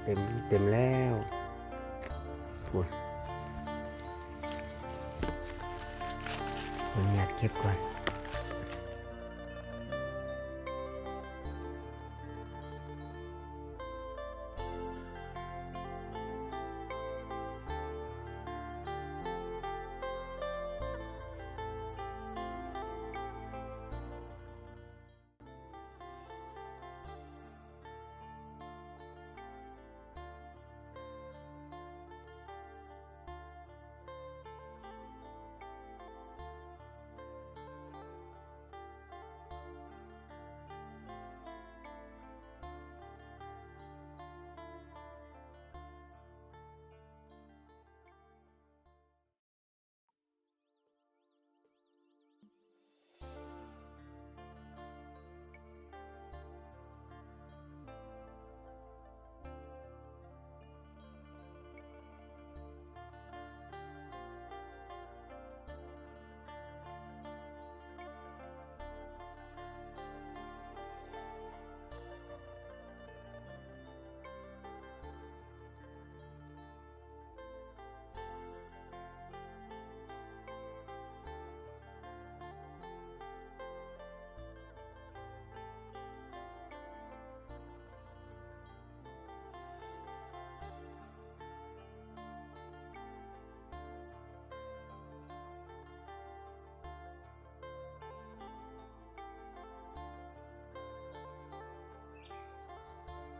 ເຕັມ ເຕັມແລ້ວ. ໂອ້ຍ ຂໍອະນຸຍາດເກັບກ່ອນ.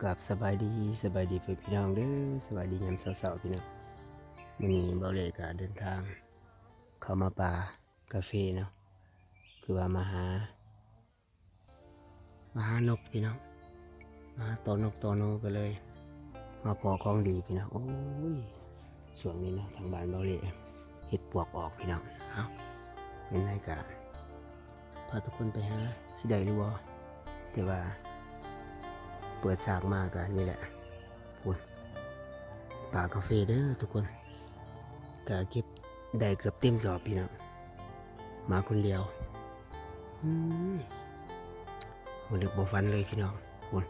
ກາບສະບາຍດີ ສະບາຍດີພີ່ນ້ອງເດີ ສະບາຍດີຍາມເຊົ້າໆ ພີ່ນ້ອງ. ມື້ນີ້ເບົາເລກະເດີນທາງເຂົ້າມາປ່າກາເຟເນາະ ຄືວ່າມາຫາ ມາຫານົກພີ່ນ້ອງ ມາຫາຕໍ່ນົກຕໍ່ໜູ ກໍເລີຍມາພໍ້ຂອງດີພີ່ນ້ອງ. ໂອ້ຍ ຊ່ວງນີ້ເນາະ ທາງບ້ານເບົາເລເຫັດປວກອອກພີ່ນ້ອງ. ເອົ້າ ເປັນໃດກະພາທຸກຄົນໄປຫາ ຊິໄດ້ຫຼືບໍ່ ແຕ່ວ່າເປີດສາກມາກະນີ້ແຫຼະ ພຸ້ນ ປ່າກາເຟເດີທຸກຄົນ ກະເກັບໄດ້ເກືອບເຕັມສອບພີ່ນ້ອງ ມາຄົນດຽວ. ອືມ ບໍ່ນຶກບໍ່ຝັນເລີຍພີ່ນ້ອງ ພຸ້ນ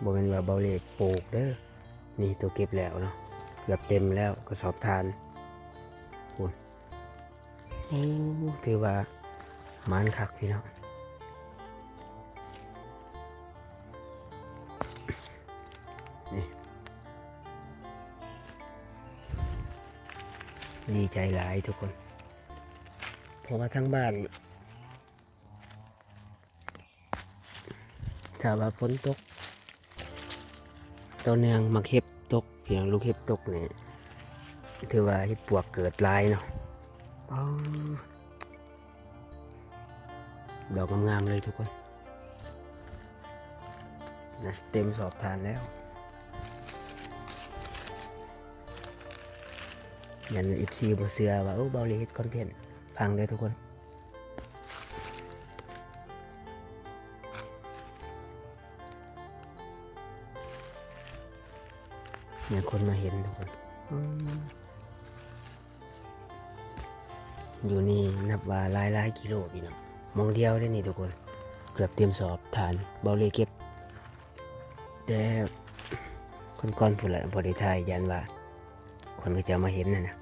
ບໍ່ແມ່ນວ່າເບົາເລກປູກເດີ ນີ້ໂຕເກັບແລ້ວເນາະ ເກືອບເຕັມແລ້ວກະສອບຖ່ານ ພຸ້ນ. ໂອ້ ຖືວ່າໝານຄັກພີ່ນ້ອງ ນີ້ ດີໃຈຫຼາຍທຸກຄົນ ເພາະວ່າທາງບ້ານ ຖ້າວ່າຝົນຕົກຕໍ່ເນື່ອງ ໝາກເຫັດຕົກ ພຽງລູກເຫັດຕົກນີ້ ຖືວ່າເຫັດປວກເກີດຫຼາຍເນາະ. ອໍ ດອກງາມໆ ເລີຍທຸກຄົນ ໜ້າເຕັມສອບຖ່ານແລ້ວ. ຢ້ານເອັຟຊີບໍ່ເຊື່ອວ່າ ໂອ້ ເບົາເລເຮັດຄອນເທັນ ຟັງເດີທຸກຄົນ. ມີຄົນມາເຫັນທຸກຄົນ ອືມ ຢູ່ນີ້ນັບວ່າຫຼາຍໆ ກິໂລພີ່ນ້ອງ ໝ່ອງດຽວເດ້ນີ້ທຸກຄົນ ເກືອບເຕັມສອບຖ່ານ ເບົາເລເກັບ ແຕ່ກ່ອນໆ ພຸ້ນແຫຼະ ບໍ່ໄດ້ຖ່າຍ ຢ້ານວ່າຄົນເຂົາເຈົ້າມາເຫັນຫັ້ນນະ.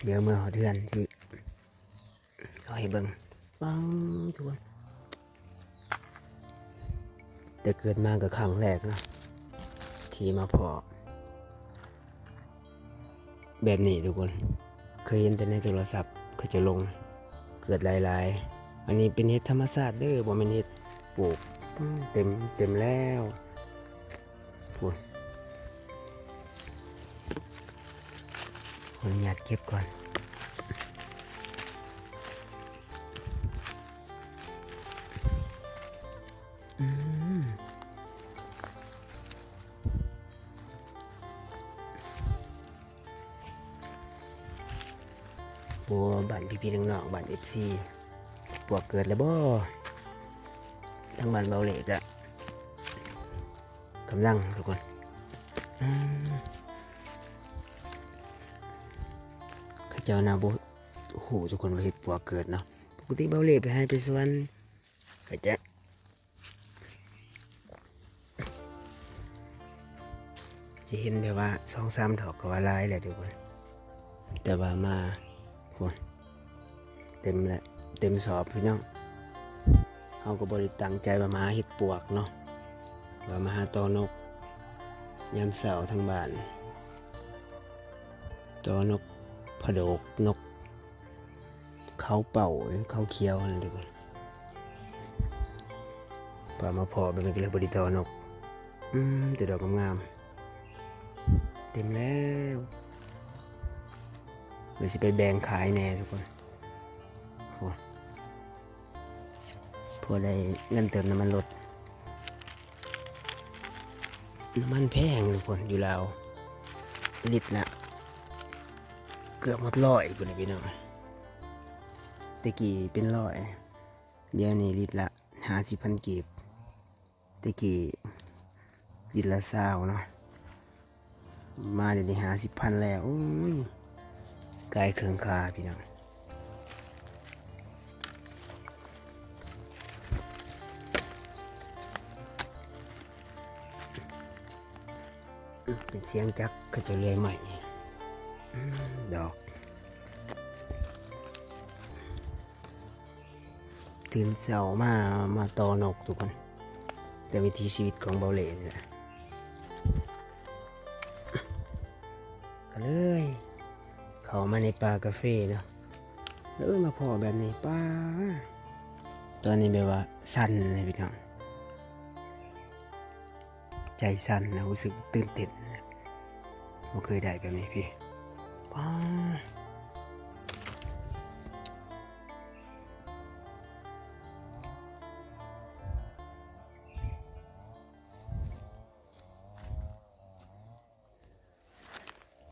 ດຽວເມື່ອຮອດເຮືອນຊິເອົາໃຫ້ເບິ່ງ ວ້າວ ທຸກຄົນ ແຕ່ເກີດມາກໍຄັ້ງແລກເນາະ ທີ່ມາພໍ້ແບບນີ້ທຸກຄົນ ເຄີຍເຫັນແຕ່ໃນໂທລະສັບເຂົາເຈົ້າລົງ ເກີດຫຼາຍໆ. ອັນນີ້ເປັນເຫັດທຳມະຊາດເດີ ບໍ່ແມ່ນເຫັດປູກ ເຕັມ ເຕັມແລ້ວ. ພຸ້ນ ຂໍອະນຸຍາດເກັບກ່ອນ ອືມ. ໂອ້ ບ້ານພີ່ໆ ນ້ອງໆ ບ້ານເອັຟຊີ ປວກເກີດແລ້ວບໍ່? ທາງບ້ານເບົາເລກະກຳລັງທຸກຄົນ ອືມ ເຂົາເຈົ້າໜ້າບໍ່ຮູ້ທຸກຄົນວ່າເຫັດປວກເກີດເນາະ. ປົກກະຕິເບົາເລໄປໄຮ່ໄປສວນ ກໍຈະ ຈະເຫັນແບບວ່າສອງສາມດອກກໍວ່າຫຼາຍແລ້ວທຸກຄົນ ແຕ່ວ່າມາ ໂອ້ຍ ເຕັມແລ້ວ ເຕັມສອບພີ່ນ້ອງ. ເຮົາກໍບໍ່ໄດ້ຕັ້ງໃຈວ່າມາເຮັດປວກເນາະ ວ່າມາຫາຕໍນົກ ຍາມເຊົ້າທາງບ້ານ ຕໍນົກ ຜະໂດກນົກ ເຂົາເປົ້າ ເຂົາຂຽວນັ້ນເດ້ ພໍມາພໍ້ແບບນີ້ກໍເລີຍບໍ່ໄດ້ຕໍ່ນົກ. ອືມ ແຕ່ດອກງາມໆ ເຕັມແລ້ວ ວ່າຊິໄປແບ່ງຂາຍແດ່ທຸກຄົນ ໂອ້ ພໍໄດ້ເງິນເຕີມນ້ຳມັນລົດ. ນ້ຳມັນແພງທຸກຄົນ ຢູ່ລາວ ລິດລະເກືອບຮອດຮ້ອຍພຸ້ນນະພີ່ນ້ອງ. ແຕ່ກີ້ເປັນຮ້ອຍ ດຽວນີ້ລິດລະຫ້າສິບພັນກີບ. ແຕ່ກີ້ລິດລະຊາວເນາະ ມາດຽວນີ້ຫ້າສິບພັນແລ້ວ. ໂອ້ຍ ກາຍເຄິ່ງຄ່າພີ່ນ້ອງ. ເປັນສຽງຈັກເຂົາເຈົ້າເລື່ອຍໄມ້ ອືມ ດອກ. ຕື່ນເຊົ້າມາ ມາຕໍ່ນົກທຸກຄົນ ແຕ່ວິຖີຊີວິດຂອງເບົາເລ່ນີ້ແຫຼະ ກໍເລີຍເຂົ້າມາໃນປ່າກາເຟເນາະ ເລີຍມາພໍ້ແບບນີ້ ປ້າ ຕອນນີ້ແບບວ່າສັ່ນເລີຍພີ່ນ້ອງ. ໃຈສັ່ນນະ ຮູ້ສຶກຕື່ນເຕັ້ນນະ ບໍ່ເຄີຍໄດ້ແບບນີ້ພີ່ ປ້າ.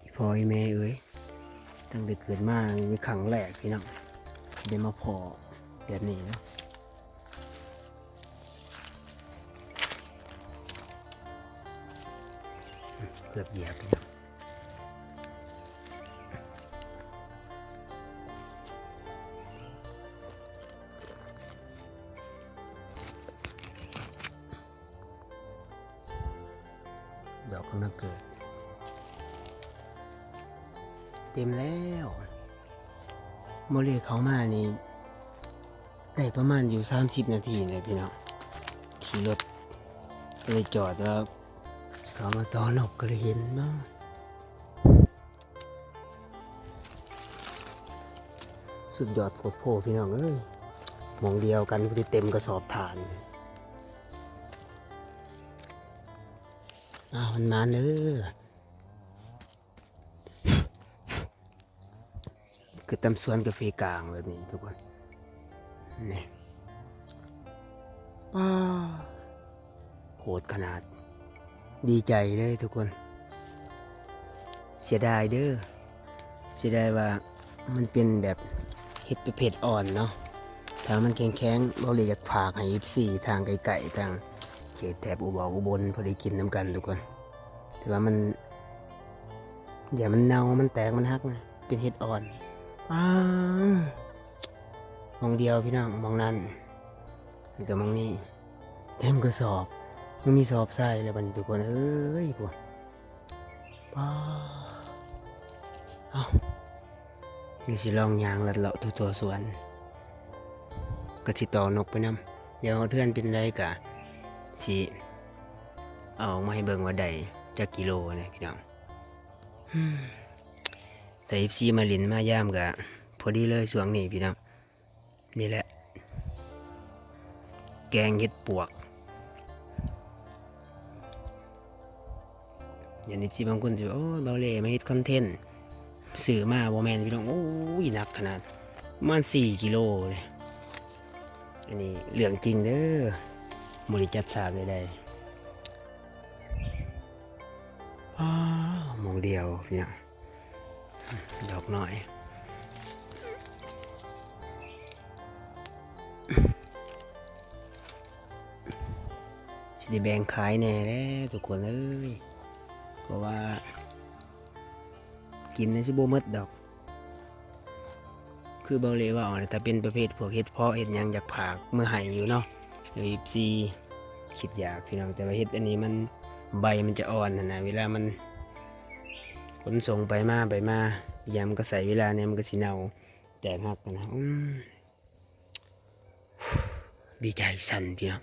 ອີພໍ່ອີແມ່ເອີຍ ຕັ້ງແຕ່ເກີດມານີ້ຄັ້ງແລກພີ່ນ້ອງ ໄດ້ມາພໍ້ແບບນີ້ເນາະ. ເກືອບຢຽບພີ່ນ້ອງ ດອກກຳລັງເກີດ ເຕັມແລ້ວ. ບໍ່ເລີເຂົ້າມານີ້ ໄດ້ປະມານຢູ່ສາມສິບນາທີນີ້ແຫຼະພີ່ນ້ອງ ຂີ່ລົດໄປຈອດ ແລ້ວເຂົ້າມາຕໍ່ນົກກໍເລີຍເຫັນເນາະ. ສຸດຍອດໂພດໂພພີ່ນ້ອງເອີຍ ໝ່ອງດຽວກັນ ຜູ້ທີ່ເຕັມກະສອບຖ່ານ. ອ້າວ ມັນມາເດີ. ຄືຕາມສວນກາເຟກາງແບບນີ້ທຸກຄົນ ນີ້ ປ້າ ໂຫດຂະໜາດ ດີໃຈເດີທຸກຄົນ ເສຍດາຍເດີ ເສຍດາຍວ່າມັນເປັນແບບເຫັດປະເພດອ່ອນເນາະ ຖ້າມັນແຂງໆ ເບົາເລ່ຢາກຝາກໃຫ້ເອັຟຊີທາງໄກໆ ທາງເຂດແຖບອຸບອກອຸບົນ ພໍໄດ້ກິນນຳກັນທຸກຄົນ ແຕ່ວ່າມັນ ຢ່າມັນເນົ່າ ມັນແຕກ ມັນຫັກນະ ເປັນເຫັດອ່ອນ ປ້າ ໝ່ອງດຽວພີ່ນ້ອງ ໝ່ອງນັ້ນ ແລ້ວກໍໝ່ອງນີ້ ເຕັມກະສອບ ຍັງມີສອບໃສ່ແລ້ວບັດນີ້ທຸກຄົນເອີຍ ພຸ້ນ ປ້າ ເອົ້າ ດຽວຊິລອງຍ່າງລັດເລາະທົ່ວໆສວນ ກໍຊິຕໍ່ນົກໄປນຳ ດຽວເຮືອນເປັນໃດກະຊິເອົາອອກມາໃຫ້ເບິ່ງວ່າໄດ້ຈັກກິໂລນະພີ່ນ້ອງ. ຖ້າເອັຟຊີມາຫຼິ້ນມາຢາມກະພໍດີເລີຍຊ່ວງນີ້ພີ່ນ້ອງ ນີ້ແຫຼະ ແກງເຫັດປວກ. ຢ່າງເອັຟຊີບາງຄົນຊິວ່າ ໂອ້ຍ ເບົາເລ່ມາເຮັດຄອນເທັນ ຊື້ມາ ບໍ່ແມ່ນພີ່ນ້ອງ ໂອ້ຍ ໜັກຂະໜາດ ປະມານສີ່ກິໂລເດ້ ອັນນີ້ເລື່ອງຈິງເດີ ບໍ່ໄດ້ຈັດສາກໃດໆ. ອ້າວ ໝ່ອງດຽວພີ່ນ້ອງ ດອກນ້ອຍ ຊິໄດ້ແບ່ງຂາຍແດ່ແຫຼະທຸກຄົນເອີຍ ເພາະວ່າກິນນີ້ຊິບໍ່ໝົດດອກ ຄືເບົາເລ່ເວົ້ານະ ຖ້າເປັນປະເພດພວກເຫັດເພາະເຫັດຫຍັງ ຢາກຝາກເມືອໃຫ້ຢູ່ເນາະ ເອີ ເອັຟຊີ ຄິດຢາກພີ່ນ້ອງ ແຕ່ວ່າເຫັດອັນນີ້ມັນ ໃບມັນຈະອ່ອນຫັ້ນນະ ເວລາມັນຂົນສົ່ງໄປມາ ໄປມາ ຍາມມັນກໍໃຊ້ເວລາແດ່ ມັນກໍຊິເນົ່າ ແຕກຫັກຫັ້ນນະ. ອືມ ດີໃຈ ສັ່ນພີ່ນ້ອງ.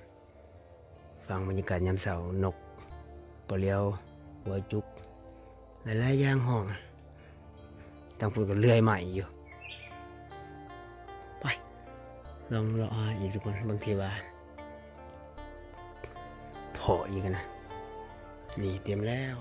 ຟັງບັນຍາກາດຍາມເຊົ້າ ນົກ ປະຫຼຽວ ຫົວຈຸກ ຫຼາຍໆຢ່າງຮ້ອງ. ທາງພຸ້ນກໍເລື່ອຍໄມ້ຢູ່. ໄປ ລອງເລາະຫາອີກທຸກຄົນ ບາງທີວ່າພໍ້ອີກຫັ້ນນະ. ນີ້ເຕັມແລ້ວ.